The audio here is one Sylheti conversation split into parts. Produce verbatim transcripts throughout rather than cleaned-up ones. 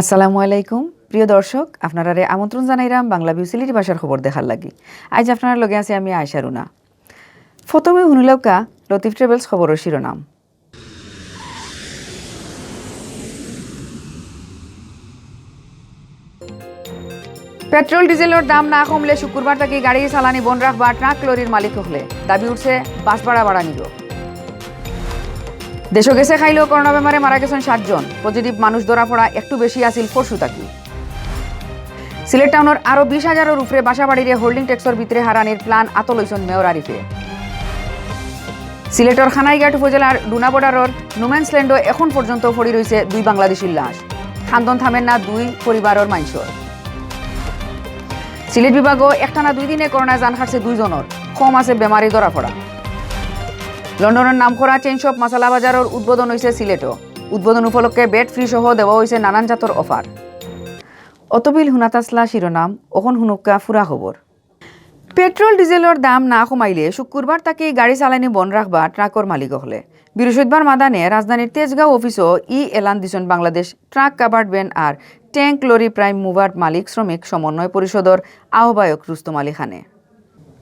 আসসালামু আলাইকুম। প্রিয় দর্শক, আপনারারে আমন্ত্রণ জানাইরাম বাংলা ভিউ সিলেটি ভাষার খবর দেখার লাগি। আইজ আপনারার লগে আছি আমি আয়েশা রুনা। প্রথমে হুনিলাউক্কা লতিফ ট্রাভেলস খবরর শিরোনাম। পেট্রোল ডিজেলর দাম না কমলে শুক্রবার থাকি গাড়ি চালানি বন্ধ রাখবা ট্রাক লরির মালিক অকলে। দাবি উঠছে বাস ভাড়া বাড়ানিরও। দেশো গেছে কাইলও করোনা বেমারে মারা গেছইন সাতজন। পজিটিভ মানুষ ধরা পড়া একটু বেশি আছিল পরশু থাকি। সিলেট টাউনর আরো বিশ হাজারর উপরে বাসা বাড়িরে হোল্ডিং ট্যাক্সর ভিতরে হারানির প্ল্যান আতো লইছইন মেয়র আরিফে। সিলেটর কানাইঘাট উপজেলার ডুনা বর্ডারর নুম্যান্স ল্যান্ডো এখন পর্যন্ত পড়ি রইছে দুই বাংলাদেশির লাশ। কান্দন থামের না দুই পরিবারর মাইনষর। সিলেট বিভাগো একটানা দুই দিনে করোনায় জান হারছে দুইজনর, কম আছে বেমারি ধরা পড়া। লন্ডনর নামকরা চেইন শপ মাসালা বাজারর উদ্বোধন অইছে সিলেটো। উদ্বোধন উপলক্ষে বেড ফ্রি সহ দেওয়া অইছে নানান জাতর অফার। অতবিল হুনাত আছলা শিরোনাম, অখন হুনুক্কা ফুরা খবর। পেট্রোল ডিজেলর দাম না কমাইলে শুক্রবার থাকি গাড়ি চালানি বন্ধ রাখবা ট্রাকর মালিক অকলে। বৃহস্পতিবার মাদানে রাজধানীর তেজগাঁও অফিসো ই এলান দিছইন বাংলাদেশ ট্রাক কাভার্ড ভ্যান আর ট্যাঙ্ক লরি প্রাইম মুভার মালিক শ্রমিক সমন্বয় পরিষদর আহ্বায়ক রুস্তম আলী খানে।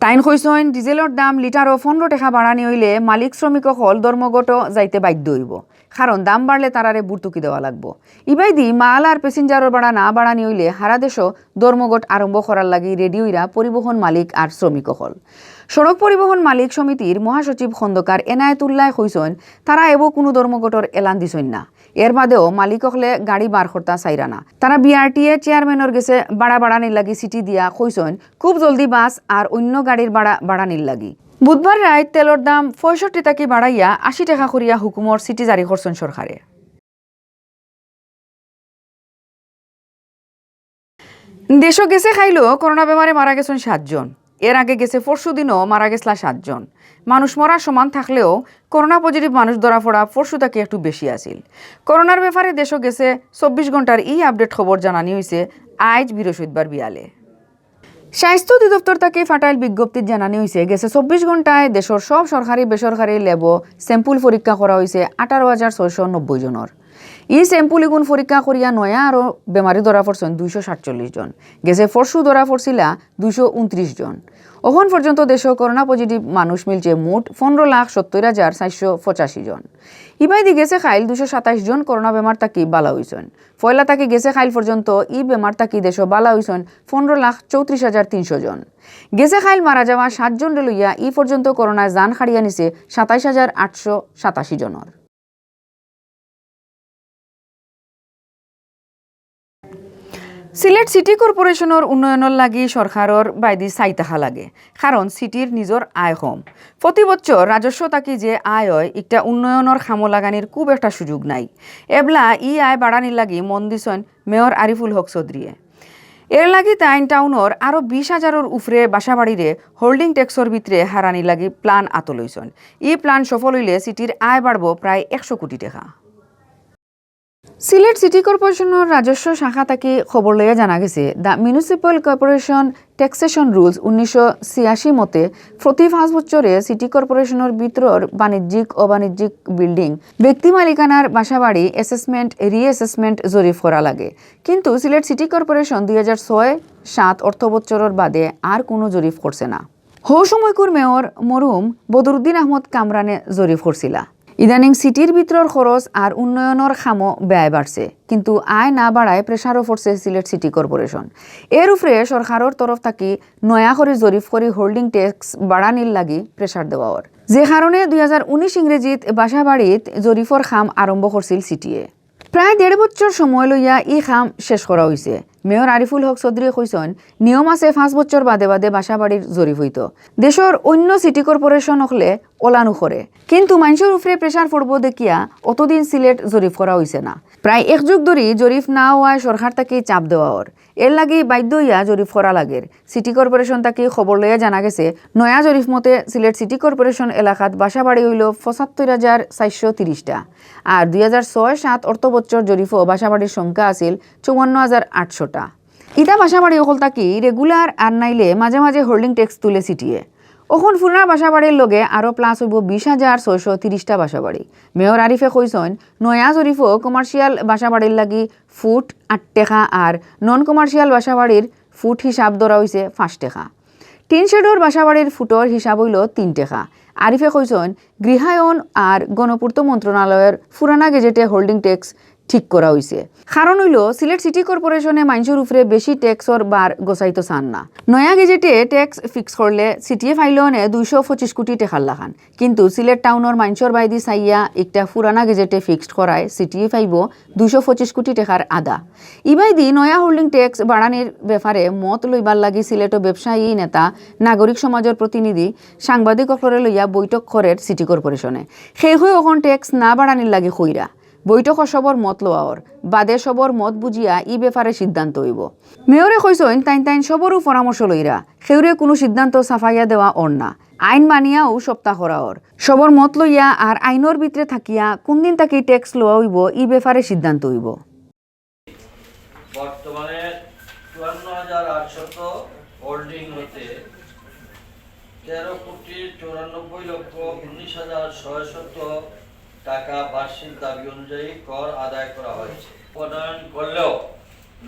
তাইন কইছইন, ডিজেলর দাম লিটারো পনরো টেকা বাড়ানি অইলে মালিক শ্রমিক অকল ধর্মঘটো যাইতে বাধ্য অইবো, কারণ দাম বাড়লে তারারে ভর্তুকি দেওয়া লাগবো। ইবায়দি মাল আর প্যাসেঞ্জারর ভাড়া না বাড়ানি অইলে হারা দেশো ধর্মঘট আরম্ভ করার লাগি রেডি অইরা পরিবহন মালিক আর শ্রমিক অকল। সড়ক পরিবহন মালিক সমিতির মহাসচিব খন্দকার এনায়েতুল্লায় কইছইন, তারা এবো কুনু ধর্মঘটর এলান দিছইন না। এর বাদেও মালিক অকলে গাড়ি বার করতা চাইরা না। তারা বিআরটিএ চেয়ারম্যানর গেছে ভাড়া বাড়ানির লাগি চিঠি দিয়া কইছইন, খুব জলদি বাস আর অইন্য গাড়ির ভাড়া বাড়ানির লাগি। বুধবার রাইত তেলর দাম পঁয়ষট্টি থাকি বাড়াইয়া আশি টেকা করিয়া হুকুমর চিঠি জারি করছইন সরকারে। দেশো গেছে কাইলও করোনা বেমারে মারা গেছইন সাতজন। এর আগে গেছে পরশু দিনও মারা গেছলা সাতজন। মানুষ মরার সমান থাকলেও করোনা পজিটিভ মানুষ ধরা পড়া পরশু থাকি একটু বেশি আছিল। করোনার ব্যাপারে দেশো গেছে চব্বিশ ঘন্টার ই আপডেট খবর জানানি অইছে আইজ বৃহস্পতিবার বিয়ালে। স্বাস্থ্য অধিদপ্তর থাকি ফাটাইল বিজ্ঞপ্তিত জানানি অইছে, গেছে চব্বিশ ঘন্টায় দেশর সব সরকারি বেসরকারি ল্যাবো স্যাম্পল পরীক্ষা করা অইছে আঠারো হাজার ছয়শো নব্বই জনর। ই স্যাম্পল ইগুন পরীক্ষা করিয়া নয়া আরো বেমারি ধরা পড়ছইন দুইশো সাতচল্লিশ জন। গেছে পরশু ধরা পড়ছিলা দুইশো ঊনত্রিশ জন। অখন পর্যন্ত দেশো করোনা পজিটিভ মানুষ মিলছে মোট পনরো লাখ সত্তর হাজার চারশো পঁচাশি জন। ইবায়দি গেছে কাইল দুইশো সাতাইশ জন করোনা বেমার থাকি বালা অইছইন। পয়লা থাকি গেছে কাইল পর্যন্ত ই বেমার থাকি দেশো বালা অইছইন পনরো লাখ চৌত্রিশ হাজার তিনশো জন। গেছে কাইল মারা যাওয়া সাতজনরে লইয়া ই পর্যন্ত করোনায় জান হারিয়া নিছে সাতাইশ হাজার আটশো সাতাশি জনর। সিলেট সিটি কর্পোরেশনর উন্নয়নর লাগি সরকারর বায়দি চাই থাকা লাগে, কারণ সিটির নিজর আয় কম। প্রতি বছর রাজস্ব থাকি যে আয় অয়, ইকটা উন্নয়নর কামো লাগানির খুব একটা সুযোগ নাই। এবলা ই আয় বাড়ানির লাগি মন দিছইন মেয়র আরিফুল হক চৌধুরীয়ে। এর লাগি তাইন টাউনর আরো বিশ হাজারর উপরে বাসাবাড়িরে হোল্ডিং ট্যাক্সর ভিতরে হারানির লাগি প্ল্যান আতো লইছইন। ই প্ল্যান সফল অইলে সিটির আয় বাড়বো প্রায় একশো কোটি টেকা। সিলেট সিটি কর্পোরেশনর রাজস্ব শাখা থাকি খবর লইয়া জানা গেছে, The Municipal Corporation Taxation Rules উনিশশো ছিয়াশি মতে প্রতি পাঁচ বছরে সিটি কর্পোরেশনর ভিতরর বাণিজ্যিক, অবাণিজ্যিক বিল্ডিং, ব্যক্তি মালিকানার বাসাবাড়ি অ্যাসেসমেন্ট, রিঅ্যাসেসমেন্ট জরিপ করা লাগে। কিন্তু সিলেট সিটি কর্পোরেশন দুই হাজার ছয় সাত অর্থ বছরর বাদে আর কুনু জরিপ করছে না। হউ সময়কুর মেয়র মরহুম বদরুদ্দিন আহমদ কামরানে জরিপ করছিলা। ইদানিং সিটির ভিতরর খরচ আর উন্নয়নর কামো ব্যয় বাড়ছে, কিন্তু আয় না বাড়ায় প্রেশারও পড়ছে সিলেট সিটি কর্পোরেশন। এর উপরে সরকারর তরফ থাকি নয়া করি জরিপ করি হোল্ডিং ট্যাক্স বাড়ানির লাগি প্রেশার দেওয়া অর। যে কারণে দুই হাজার উনিশ ইংরেজিত বাসাবাড়িত জরিপর কাম আরম্ভ করছিল সিটিয়ে। প্রায় দেড় বছর সময় লইয়া ই কাম শেষ করা অইছে। মেয়র আরিফুল হক চৌধুরীয়ে কইছইন, নিয়ম আছে পাঁচ বছর বাদে বাদে বাসাবাড়ির জরিপ অইতো। দেশর অইন্য সিটি কর্পোরেশন অকলে অলানু করে, কিন্তু মাইনষর উপরে প্রেশার পড়বো দেখিয়া অতদিন সিলেট জরিপ করা অইছে না। প্রায় এক যুগ ধরি জরিপ না অওয়ায় সরকার থাকি চাপ দেওয়া অর। এর লাগি বাধ্য অইয়া জরিপ করা লাগের। সিটি কর্পোরেশন থাকি খবর লইয়া জানা গেছে, নয়া জরিপ মতে সিলেট সিটি কর্পোরেশন এলাকাত বাসাবাড়ি অইলো পঁচাত্তর হাজার চারশো তিরিশটা। আর দুই হাজার ছয় সাত অর্থ বছর জরিপও বাসাবাড়ির সংখ্যা আছিল চুয়ান্ন হাজার আটশোটা। ইতা বাসাবাড়ি অকল থাকি রেগুলার আর নাইলে মাঝে মাঝে হোল্ডিং ট্যাক্স তুলে সিটিয়ে। অখন পুরানা বাসাবাড়ির লগে আরও plus অইবো বিশ হাজার ছয়শো তিরিশটা বাসাবাড়ি। মেয়র আরিফে কইছইন, নয়া জরিফো commercial বাসাবাড়ির লাগি ফুট আট টেকা আর non commercial বাসাবাড়ির ফুট হিসাব ধরা অইছে পাঁচ টেকা। টিন শেডর বাসাবাড়ির ফুটর হিসাব অইলো তিন টেকা। আরিফে কইছইন, গৃহায়ন আর গণপূর্ত মন্ত্রণালয়র পুরানা গেজেটে holding tax ঠিক করা অইছে। কারণ অইলো, সিলেট সিটি কর্পোরেশনে মাইনষর উপরে বেশি ট্যাক্সর ভার গছাইতো চান না। নয়া গেজেটে ট্যাক্স fix করলে সিটিয়ে পাইলো অনে দুইশো পঁচিশ কোটি টেকার লাখান, কিন্তু সিলেট টাউনর মাইনষর বায়দি চাইয়া একটা পুরানা গেজেটে fixed করায় সিটিয়ে পাইবো দুইশো পঁচিশ কোটি টেকার আধা। ইবায়দি নয়া holding tax বাড়ানির ব্যাপারে মত লইবার লাগি সিলেটো ব্যবসায়ী, নেতা, নাগরিক সমাজর প্রতিনিধি, সাংবাদিক অকলরে লইয়া বৈঠক করের সিটি কর্পোরেশনে। কেউয়ে অখন ট্যাক্স না বাড়ানির লাগি কইরা। বৈঠকো সবর মত লওয়া অর, বাদে সবর মত বুঝিয়া ই ব্যাপারে সিদ্ধান্ত অইবো। মেয়রে কইছইন, তাইন তাইন সবরউ পরামর্শ লইরা, কেউরে কুনু সিদ্ধান্ত চাপাইয়া দেওয়া অর না। আইন মানিয়াউ সপ্তাহ করা অর। সবর মত লইয়া আর আইনর ভিতরে থাকিয়া কুনদিন থাকি ট্যাক্স লওয়া অইবো, ই ব্যাপারে সিদ্ধান্ত অইবো। বর্তমানে চুয়ান্ন হাজার আটশত holding হতে তেরো কোটি চুরানব্বই লক্ষ উনিশ হাজার ছয়শত টাকা বার্ষিক দাবি অনুযায়ী কর আদায় করা হয়েছে। প্রণয়ন করলেও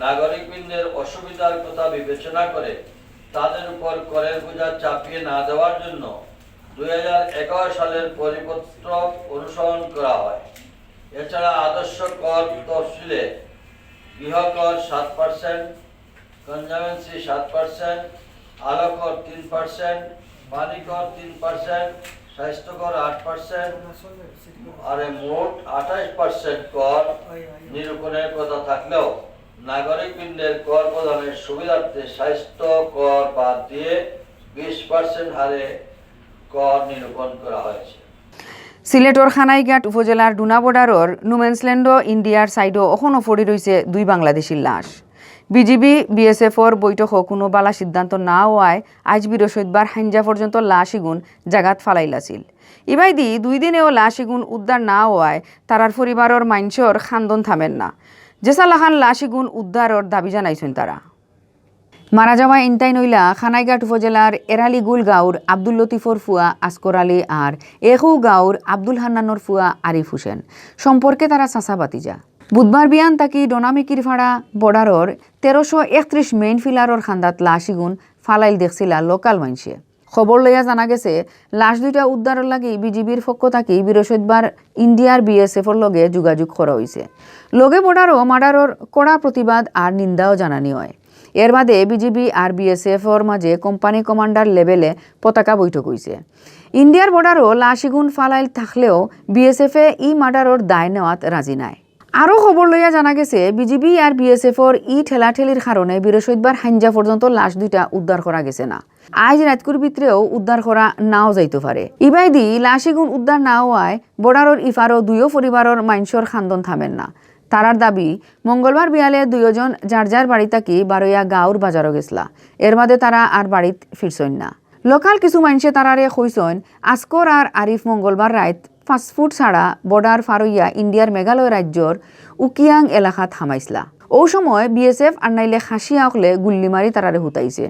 নাগরিকবৃন্দের অসুবিধার কথা বিবেচনা করে তাদের উপর করের বোঝা চাপিয়ে না দেওয়ার জন্য দুই হাজার এগারো সালের পরিপত্র অনুসরণ করা হয়। এছাড়া আদর্শ কর তফসিলে গৃহকর সাত পার্সেন্ট, conservancy সাত পার্সেন্ট, আলো কর তিন পার্সেন্ট, পানি কর তিন পার্সেন্ট, স্বাস্থ্য কর আট পার্সেন্ট, আর মোট আঠাশ পার্সেন্ট কর নিরূপণের কথা থাকলেও নাগরিকবৃন্দের কর প্রদানের সুবিধার্থে স্বাস্থ্য কর বাদ দিয়ে বিশ পার্সেন্ট হারে কর নিরূপণ করা হয়েছে। সিলেটর খানাইঘাট উপজেলার ডুনা বর্ডারর নুমেন্সল্যান্ডো ইন্ডিয়ার সাইডো অখনো পড়ি রইছে দুই বাংলাদেশির লাশ। বিজিবি, বিএসএফর বৈঠকো কুনু বালা সিদ্ধান্ত না অওয়ায় আইজ বৃহস্পতিবার হাইঞ্জা পর্যন্ত লাশ ইগুন জাগাত ফালাইল আছিল। ইবায়দি দুই দিনেও লাশ ইগুন উদ্ধার না অওয়ায় তারার পরিবারর মাইনষর কান্দন থামের না। যেছা লাখান লাশ ইগুন উদ্ধারর দাবি জানাইছইন তারা। মারা যাওয়া ইনতাইন অইলা খানাইঘাট উপজেলার এরালিগুল গাঁওর আব্দুল লতিফর ফুয়া আসকর আলী আর একউ গাঁওর আব্দুল হান্নানর ফুয়া আরিফ হোসেন। সম্পর্কে তারা চাচা ভাতিজা। বুধবার বিয়ান থাকি ডোনামিকিরপাড়া বর্ডারর তেরোশো একত্রিশ মেইন পিলারর কান্দাত লাশ ইগুন ফালাইল দেখছিলা লোকাল মাইনষে। খবর লইয়া জানা গেছে, লাশ দুইটা উদ্ধারর লাগি বিজিবির পক্ষ থাকি বৃহস্পতিবার ইন্ডিয়ার বিএসএফর লগে যোগাযোগ করা অইছে। লগে বর্ডারো মার্ডারর কড়া প্রতিবাদ আর নিন্দাও জানানি অয়। এর বাদে বিজিবি আর বিএসএফর মাঝে কোম্পানি কমান্ডার লেভেলে পতাকা বৈঠক অইছে। ইন্ডিয়ার বর্ডারো লাশ ইগুন ফালাইল থাকলেও বিএসএফে ই মার্ডারর দায় নেওয়াত রাজি নায়। আরও খবর লইয়া জানা গেছে, বিজিবি আর বিএসএফর ই ঠেলাঠেলির কারণে বৃহস্পতিবার হাইঞ্জা পর্যন্ত লাশ দুইটা উদ্ধার করা গেছে না। আইজ রাইতকুর ভিতরেও উদ্ধার করা নাও যাইতো পারে। ইবায়দি লাশ ইগুন উদ্ধার না অওয়ায় বর্ডারর ইপারো দুইও পরিবারর মাইনষর কান্দন থামের না। তারার দাবি, মঙ্গলবার বিয়ালে দুইওজন যার যার বাড়ি থাকি বারইয়া গাঁওর বাজারো গেছলা। এর বাদে তারা আর বাড়িত ফিরছইন না। লোকাল কিছু মাইনষে তারারে কইছইন, আসকর আর আরিফ মঙ্গলবার রাইত পাঁচ ফুট ছাড়া বর্ডার পার অইয়া ইন্ডিয়ার মেঘালয় রাজ্যর উকিয়াং এলাকাত হামাইছলা। অউ সময় বিএসএফ আর নাইলে খাসিয়া অকলে গুল্লি মারি তারারে হুতাইছে।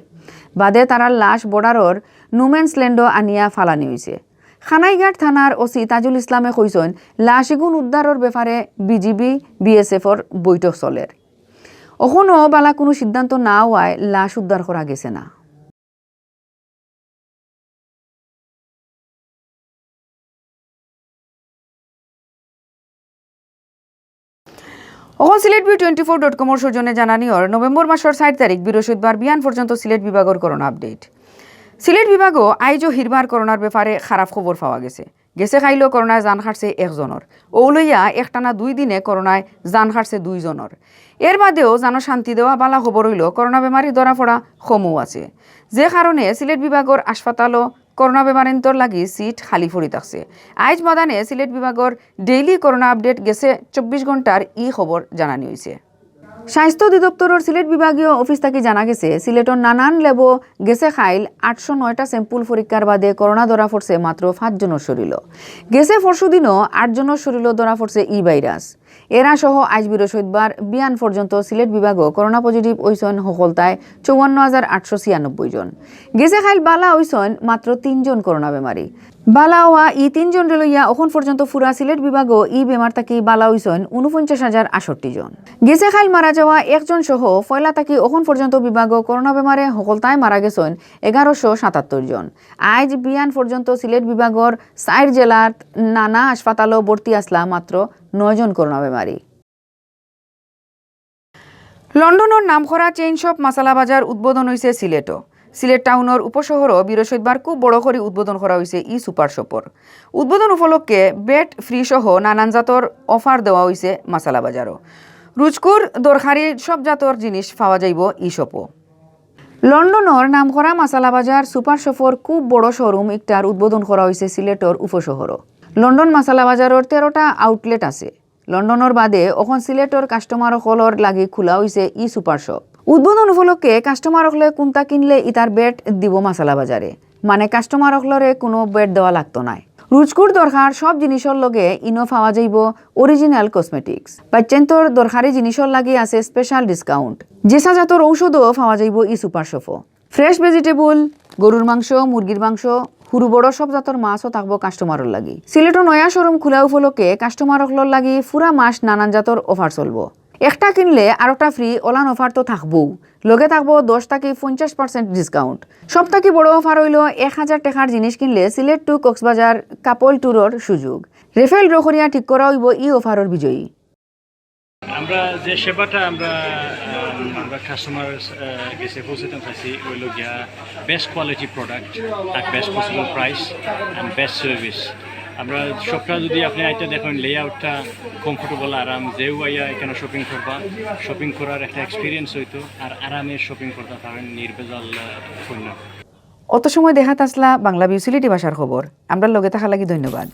বাদে তারার লাশ বর্ডারর নুমেন্সল্যান্ডো আনিয়া ফালানি অইছে। খানাইঘাট থানার ওসি তাজুল ইসলামে কইছইন, লাশ ইগুন উদ্ধারর ব্যাপারে বিজিবি, বিএসএফর বৈঠক চলের। অখনো বালা কুনু সিদ্ধান্ত না অওয়ায় লাশ উদ্ধার করা গেছে না। অখন Sylhet view twenty four dot কমর সৌজন্যে জানানি অর নভেম্বর মাসর চাইর তারিখ বৃহস্পতিবার বিয়ান পর্যন্ত সিলেট বিভাগর করোনা আপডেট। সিলেট বিভাগো আইজও হিরবার করোনার ব্যাপারে খারাপ খবর পাওয়া গেছে। গেছে কাইলও করোনায় জান কাটছে একজনর। অউ লইয়া একটানা দুই দিনে করোনায় জান কাটছে দুইজনর। এর বাদেও জানো শান্তি দেওয়া বালা খবর অইলো করোনা বেমারি ধরা পড়া কমও আছে, যে কারণে সিলেট বিভাগর হাসপাতালও করোনা বেমারিন্তর লাগি সিট খালি পড়ি থাকছে। আইজ মাদানে সিলেট বিভাগর ডেইলি করোনা আপডেট গেছে চব্বিশ ঘন্টার ই খবর জানানি অইছে। স্বাস্থ্য অধিদপ্তরর সিলেট বিভাগীয় অফিস থাকি জানা গেছে, সিলেটর নানান ল্যাবো গেছে কাইল আটশো নয়টা স্যাম্পল পরীক্ষার বাদে করোনা ধরা পড়ছে মাত্র পাঁচজনর শরীলো। গেছে পরশুদিনও আটজনর শরীলো ধরা পড়ছে ই ভাইরাস। এরা সহ আইজ বৃহস্পতিবার বিয়ান পর্যন্ত সিলেট বিভাগও করোনা পজিটিভ অইছইন হকলতায় চৌয়ান্ন হাজার আটশো ছিয়ানব্বই জন। গেছে কাইল বালা অইছইন মাত্র তিনজন করোনা বেমারি। বালা অওয়া ই তিনজনরে লইয়া অখন পর্যন্ত পুরা সিলেট বিভাগও ই বেমার থাকি বালা অইছইন ঊনপঞ্চাশ হাজার আটষট্টি জন। গেছে কাইল মারা যাওয়া একজন সহ পয়লা থাকি অখন পর্যন্ত বিভাগও করোনা বেমারে হকলতায় মারা গেছইন এগারোশো সাতাত্তর জন। আইজ বিয়ান পর্যন্ত সিলেট বিভাগর চাইর জেলার নানা হাসপাতালও ভর্তি আছলা মাত্র নয় জন করোনা বেমারি। লন্ডনর নামকরা চেইন শপ মাসালা বাজার উদ্বোধন অইছে সিলেটও। সিলেট টাউনর উপশহরও বৃহস্পতিবার খুব বড় করি উদ্বোধন করা অইছে ই সুপার শপর। উদ্বোধন উপলক্ষে বেড ফ্রি সহ নানান জাতর অফার দেওয়া অইছে মাসালা বাজারও। রুজকুর দরকারি সব জাতর জিনিস পাওয়া যাইবো ই শপও। লন্ডনর নামকরা মাসালা বাজার সুপার শপর খুব বড় শোরুম ইকটার উদ্বোধন করা অইছে সিলেটর উপশহরও। লন্ডন মাসালা বাজারর তেরোটা আউটলেট আছে। লন্ডনর বাদে অখন সিলেটর কাস্টমার অকলর লাগি খোলা অইছে ই সুপার শপ। উদ্বোধন উপলক্ষে কাস্টমার অকলে কুন্তা কিনলে ইতার বেড দিবো মাসালা বাজারে, মানে কাস্টমার অকলরে কুনু বেড দেওয়া লাগতো নায়। রুজকুর দরকার সব জিনিসর লগে ইনো পাওয়া যাইবো অরিজিনাল কসমেটিক্স। বাচ্চাইন্তর দরকারি জিনিসর লাগি আছে স্পেশাল ডিসকাউন্ট। যেসা জাতর ঔষধও পাওয়া যাইবো ই সুপার শপও। ফ্রেশ ভেজিটেবল, গরুর মাংস, মুরগির মাংস, হুরু বড় সব জাতর মাছও থাকবো কাস্টমারর লাগি। সিলেটর নয়া শোরুম খোলা উপলক্ষে কাস্টমার অকলর লাগি পুরা মাস নানান জাতর অফার চলবো। একটা কিনলে আরোটা ফ্রি, অলান অফার তো থাকবোউ, লগে থাকবো দশ থাকি পঞ্চাশ পার্সেন্ট ডিসকাউন্ট। সব থাকি বড় অফার অইলো এক হাজার টেকার জিনিস কিনলে সিলেট টু কক্সবাজার কাপল ট্যুরর সুযোগ। রেফেল ড্র করিয়া ঠিক করা অইবো ই অফারর বিজয়ী। আমরা যে সেবাটা আমরা আহ, আমরা কাস্টমার গেছে পৌঁছাইতাম চাইছি অইলো গিয়া best quality product, at best possible price and best service। আমরা শপটা যদি আপনি আইতে দেখেন, লেআউটটা কমফোর্টেবল, আরাম, যেউ আইয়া এখানে শপিং করবা, শপিং করার একটা এক্সপিরিয়েন্স অইতো, আর আরামে শপিং করতা পারইন নির্ভেজাল আহ, পণ্য। অত সময় দেখাত আছলা বাংলা ভিউ সিলেটি ভাষার খবর। আমরার লগে থাকার লাগি ধন্যবাদ।